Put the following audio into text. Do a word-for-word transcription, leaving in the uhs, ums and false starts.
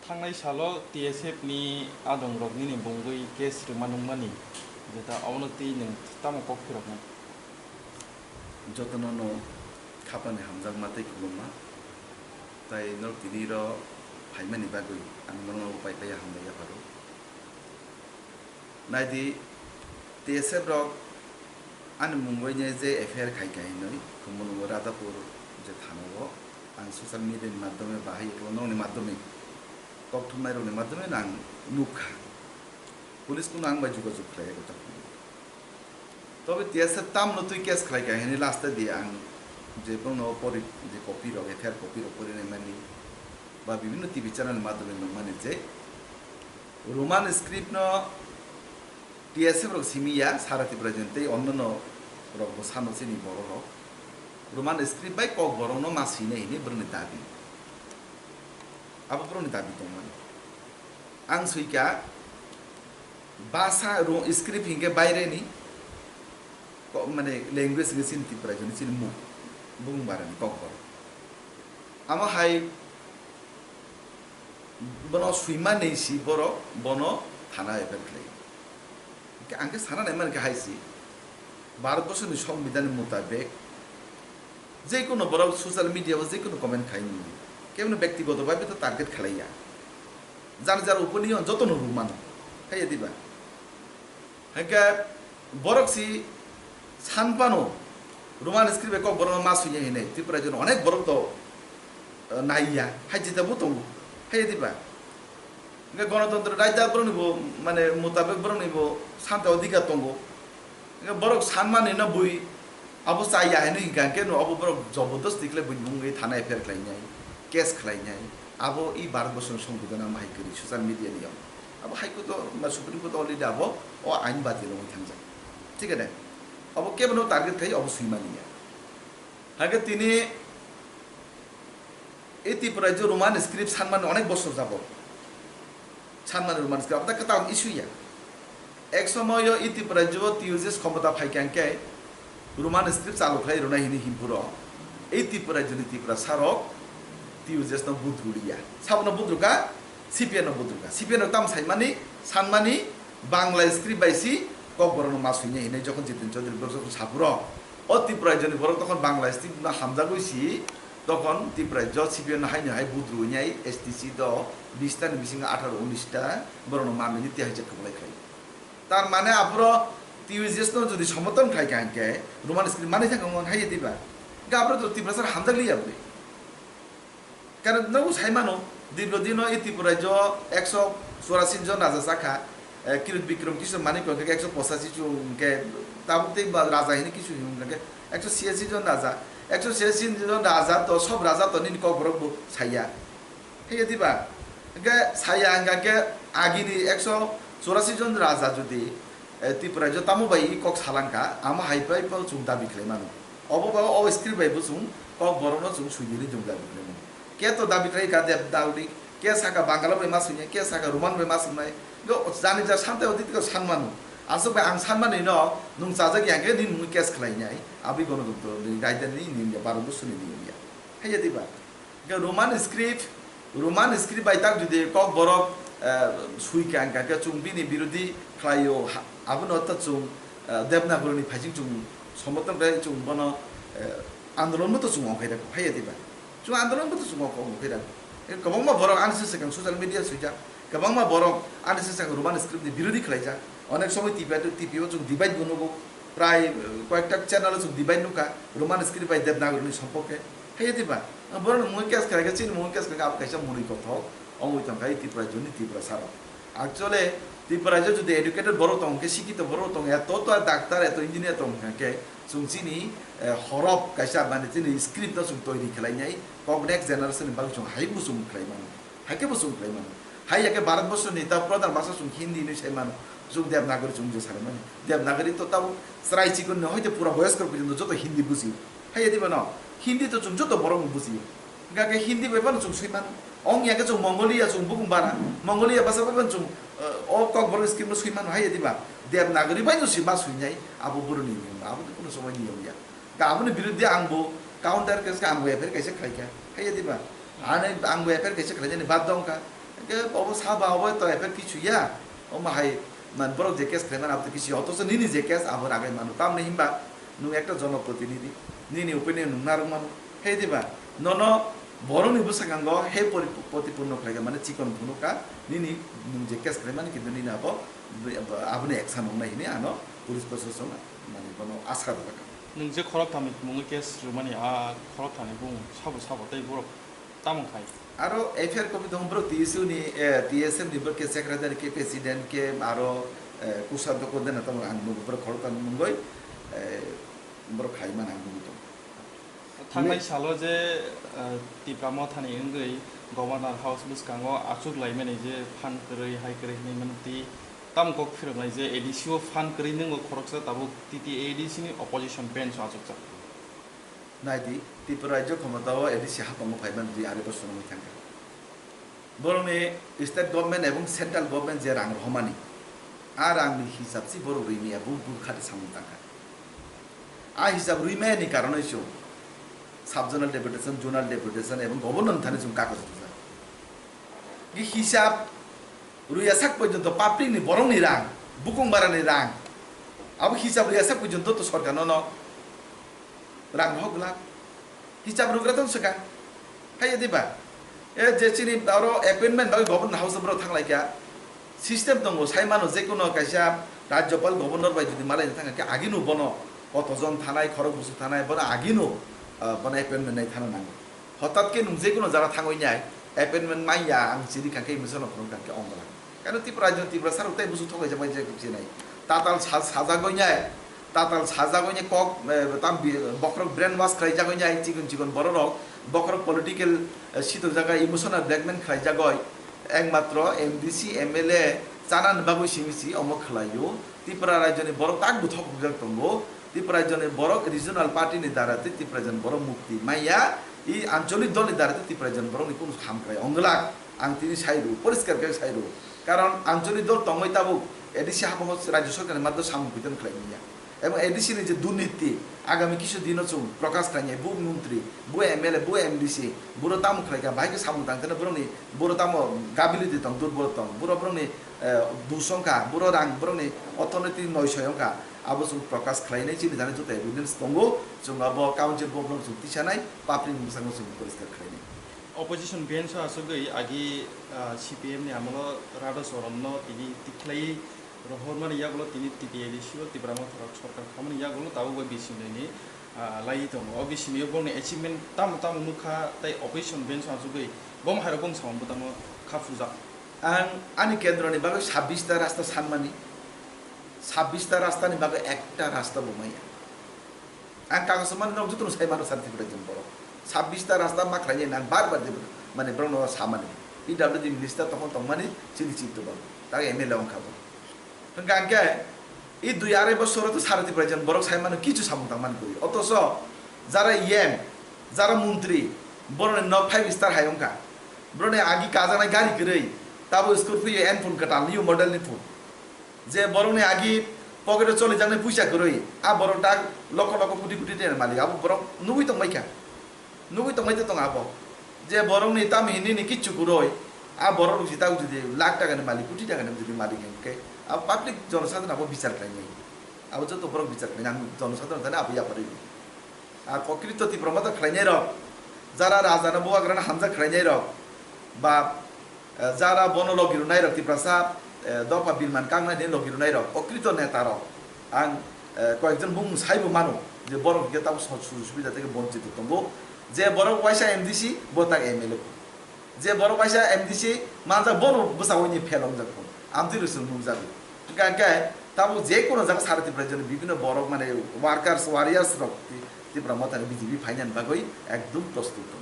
Thangnai salo T S F ni adongrok nini bungwi case rwma nungmani, jeta obono twi nwng tamo kok phiroknai? Jotono no khapani hamjakma tei khulumma, tai norok tini ro phaimani bagwi ang norokno pai pai hambai yapharo. Naidi, T S F rok ani mungwi je F I R khai kha hinwi Khumulwngo Radhapur je thana o ang social media ni madhyome bahai eklo nokni madhyome kokthumnai rokni madhyome ang nukha. Police kuno ang bai jogajog khlai ya. Tobe T S F tamno twi case khlai kha hinwi last di ang je bono pori je copy rok F I R copy rok porinai mani ba bibhinno T V channel ni madhyome nukmani je Roman script no T S F rok simi ya, sara Tipra Joni tei onnono rok bo sano chini borok rok. Roman script bai Kokborok no ma swinai hinwi borokni dabi. Abo borokni dabi tongmani. Ang swika basa ro-, script hinkhe baireni ko-, mane language hinkhe chini Tipra Joni chini mung, bung barani Kokborok. Amo hai bono swimani si borok bono thana F I R khlai. Hingke ang khe sana nai mankha hai si, Bharat borsoni songbidhan ni mutabek je kono borok social media o je kono comment khai mani, kebono bektigoto bhabe to target khlai ya, jar jar opinion jotono rw mano, hai ya diba? Hingke borok si san phano Roman script bai Kokborok no ma swi ya hinwi Tripura Joni onek borok to, eh, nai ya, hai jita bo tongo, hai ya diba? Hingke Ganatantro raida borok ni bo, mane, mutabek borok ni bo santa odhikar tongo. Hingke borok san mani no bui abo cha ya hinwi hingka hingke no abo borok jobordosti khlai bui bungwi thana F I R khlai nai, case khlai nai. Abo i Bharat borsoni songbidhan no bahai kwrwi social media ni yong. Abo High Court o, ba Supreme Court o already abo o ain badi rwui thangjak. Thik ane? Abo kebono target khai abo swi mani ya. Hake tini e Tripura je Roman script sanmani onek bosor jabo. Sanmani Roman script, abo ta kwtal issue ya. Ek somoyo e Tripura je T U J S khomota phai khe hingke Roman script chalu khlai rwnai hini himpuro. E Tripura joni Tripura sarok T U J S no budru liya. Sabono budru ka, C P M no budru ka. C P M no tam saimani, sanmani, Bangla script bai si Kokborok no ma swinai hinwi jokhon Jitin Chaudhary borok jokhon sapuro, o Tripura joni borok tokhon Bangla script no hamjagwi si, tokhon Tripura jo C P M no haino hai budru wngnai S T C do bish ta ni bisingo atharo unis ta borok no ma mili tihai je kwplai khlai. Tar mane aphro T U J S no jodi somoton khai kha hingke Roman script mani thangkha mon hai diba? Hingke aphro to Tripura sar hamjak liya bwrwi. Karon nogo sai mano, dirgo dino e Tripura jo ekso churasi jon raja chakha, eh, Kirit Bikram Kishore Manik hingke ekso pochashi jon hingke tabuk tei ba raja hini kisu hino hingke ekso chhiyasi jon raja, ekso chhiyasi jon raja to sob raja to nini Kokborok bo saiya. Hingke diba? Hingke saiya hingka khe agini ekso churasi jon raja jodi Eh, Tripura jo tamo bai i kok salangka, amo hai pai pho chwng dabi khlai mano. Obo ba o script bai bo chwng Kokborok no chwng sui diri jung dabi khlai mano. Ke to dabi khlai ka Dev Nagori, ke saka Bangala bai ma sui nai, ke saka Roman bai ma sui nai. Go jani ja sante odi tiko san mano. Aswk bai ang san mani no nwng chajak ya khe nini mung case khlai nai. Abwi gono dum to ni raida ni ni ya baro bo suni ni ya. Hai ya diba? Hingke Roman script, Roman script bai tak jodi Kokborok, eh, sui kha hingka khe chwng bini birodhi khlaio, ha-, abono ta chwng, eh, Devanagari ni phaising chwng somoton khlai chwng bono, eh, andolon bo to chwng ongkhai rw kha, hai ya diba? Chwng andolon bo to chwng ongkhai rw kha. Eh, kwbangma borok ani se swkang social media swijak, kwbangma borok ani se swkang Roman script ni birodhi khlaijak. Onek somoi T P, T P o chwng debate bo nugo, prai, eh, koyekta channel o chwng debate nukha, Roman script bai Devanagari ni sompok khe. Hai ya diba? Borok ni mui case khlai khe, chini mui case khlai khe, abo kaisa mwnwi kothok, omwi tong kha, Tripura joni Tripura saro. Actually, Tripura jo jodi educated borok tong khe, sikito borok tong, eto to doctor, eto engineer tong kha khe, chwng chini, eh, horop kaisa mane chini script no chwng toiri khlai nai, kok next generation ni bagwi chwng hai muchung khlai mano, hai khe muchung khlai mano. Hai ya khe Bharat borsho ni ta pradhan bhasha chwng Hindi hinwi sai mano, chwng Devanagari chwng je sai mani. Devanagari to tabo chwrai chikon ni hoite pura boyosko porjonto joto Hindi buji. Hai ya diba no? Hindi to chwng joto borok no buji. Hingka khe Hindi bai phano chwng swi mano. Ong ya khe chwng Mongolia, chwng bukung bara. Mongolia basa bai phano chwng, eh, o Kokborok script no swi mano, hai ya diba? Devanagari bai no swi ma swi nai, abo borok ni niyom, abo to kuno somoi niyom ya. Hingka aboni biruddhe ang bo counter case khe ang bo F I R kaisa khlai kha, hai ya diba? Ani ang bo F I R kaisa khlai jani bad dong kha. Hwnkhe obo sabo abo to F I R kichu ya. Omo hai man borok je case khlaimani abo to kichu ya. Othocho nini je case abo ragai mano. Tamni hinba nwng ekta jonoprotinidhi. Nini opinion nwng narwk mano. He diba? Nono borokni bwskango he pori-, protipurno khlaikha mane chikon phunukha. Nini nwng je case khlaimani kintu nini abo, aboni action wngnai hini ano police proshasong mane bono asa rwjakha. Nwng je khoroktham ni mungwi case rwmani a khoroktham ni bung sabo sabo tei borok tamo khai? Aro F I R copy tongo borok T S U ni, eh, T S F ni borok khe secretary khe president khe aro, eh, kusa doko dena tongo ang nugo borok khoroktham ni mungwi, eh, borok khlai mani ang nugo tongo. Thangnai salo je, eh, Tipra Mothani wngwi Governor House bwskango achuk laimani je phan kwrwi hai kwrwi hinwi mani twi tamo kok phiroknai je A D C o phan kwrwi nwngo khoroksa tabuk T T A D C ni opposition bench o achukjak. Naidi, Tripura rajyo khomotao A D C hapango phaiman di ari bosorni thangkha. Borokni state government ebong central government je rang rohormani, a rangni hisab si borok rwimaya bul bul khati samung tangkha. A hisab rwimaya ni karonoi chwng sub zonal deputation, zonal deputation ebong governor thani chwng kagoz rijak. Di hisab rwya sak porjonto public ni borok ni rang, bukung bara ni rang, abo hisab rwya sak porjonto to sorkar no no rang hok glak. Hisab rwgra tong swkang. Haiya diba? E je chini oro appointment bagwi governor house borok thang lai kha. System tongo, sai mano je kono kaisa rajyopal governor bai jodi malai thang kha, agino bono koto jon thanai, khorok busu thanai, bono agino, ah, bono appointment nai thana nango. Hotat khe nwng je kono jara thangwi nai, appointment manya ang chiri kha khe misa no phunuk kha khe ongla. Kano Tripura rajyo Tripura sar utai busu thok kaisa bai je khe chinai. Tatal sa-, sajagwi nai, tatal sajagwi nai kok, eh, tam bi-, bokhorok brainwash khlai jagwi nai, chikon chikon bororok, bokhorok political, eh, sitok jaga emotional blackmail khlai jagwi. Ekmatro M D C, M L A chana ni bagwi simi si omo khlaio. Tripura rajyoni borok tak buthok bujak tongo. Tripura rajyoni borok regional party ni dara tei Tripura rajyoni borok mukti maya. I ancholik dol ni dara tei Tripura rajyoni borok ni kunu hamkrai ongwlak. Ang tini sai rw, poriskar khe sai rw. Karon ancholik dol tongwi tabuk A D C hapango rajyo sorkar ni maddo samung kuitan khlai manya. Ebong A D C ni je durniti, agami kisu dino chwng prokash khlainai, bo montri, bo M L A, bo M D C, boro tamo khlaikha, bahai khe samung tangthana borokni, boro tamo gability tong, durbol tong, boro borokni, eh, dus wngkha, boro rang borokni orthonoiti noisoi wngkha, abo chwng prokash khlainai, chini jani joto evidence tongo, chwng abo council bo borok chwng tisanai, public ni bwskango chwng poriskar khlainai. Opposition bench o aswkgwi agi, ah, C P M ni amolo Radha Charan no tini tikhlai rohormani yagulo tini T T A D C o Tipra Motha rok sorkar khamani yagulo tabuk bai bisingni, ah, lai tongo. O bisingni bongni achievement tamo tamo nukha tei opposition bench o aswkgwi bom hairok bong samung bwtangno kha phurjak. Ang ani kendroni bagwi sabbish ta rasta sanmani, sabbish ta rastani bagwi ekta rasta bo maya. Ang kagoso mani nok jotono sai mano sir Tripura rajyoni borok. Sabbish ta rasta ma khlainai nang bar bar de mane borokno samani. P W D minister tongmani tongmani chini chini tubang. Tak M L A wngkha bo. Hwnkha hwnkhe i dui arai bosoro to sir Tripura rajyoni borok sai mano kichu samung tangmani kwrwi. Otoso jara E M, jara montri, borokni nok five star hai wngkha. Borokni agi kajaknai gari kwrwi, tabo Scorpio Enfield kwtal new model ni phun. Je borokni agi pocket o cholijaknai puisa kwrwi, a borok tak lokho lokho koti koti tenani malik, abo borok nugwi tongbaikha, nugwi tongbai tong abo. Je borokni tamhi nini kichu kwrwi, a borok rok jita jodi lakh taka ni malik, koti taka ni jodi malik hwnkhe, abo public jonosadharon abo bichar khlainai, abo joto borok bichar khlainai, ang jonosadharon thani abo yapharwi. Ar kokrito Tipra Motha khlainai rok, jara raja no bubagra no hamjak khlainai rok, ba Eh, jara bono logi rwnai rok Tiprasa, eh, dopha birman kangnai ni logi rwnai rok, okrito neta rok. Ang, eh, koyekjon bumung saibo mano je borok hwnkhe tamo so-, sujuk subida theke bonchito tongo. Je borok waisa M D C, bo tak M L A. Je borok waisa M D C manjak, bono bwsao ni fail wngjak phano. Amtwi rwsong nukjago. Hwnkhe, hwnkhe tamo je kono jaga sara Tipra rajyoni bibhinno borok mane workers, warriors rok Ti-, Tipra Mothani B J P phainani bagwi ekdom prostut tongo.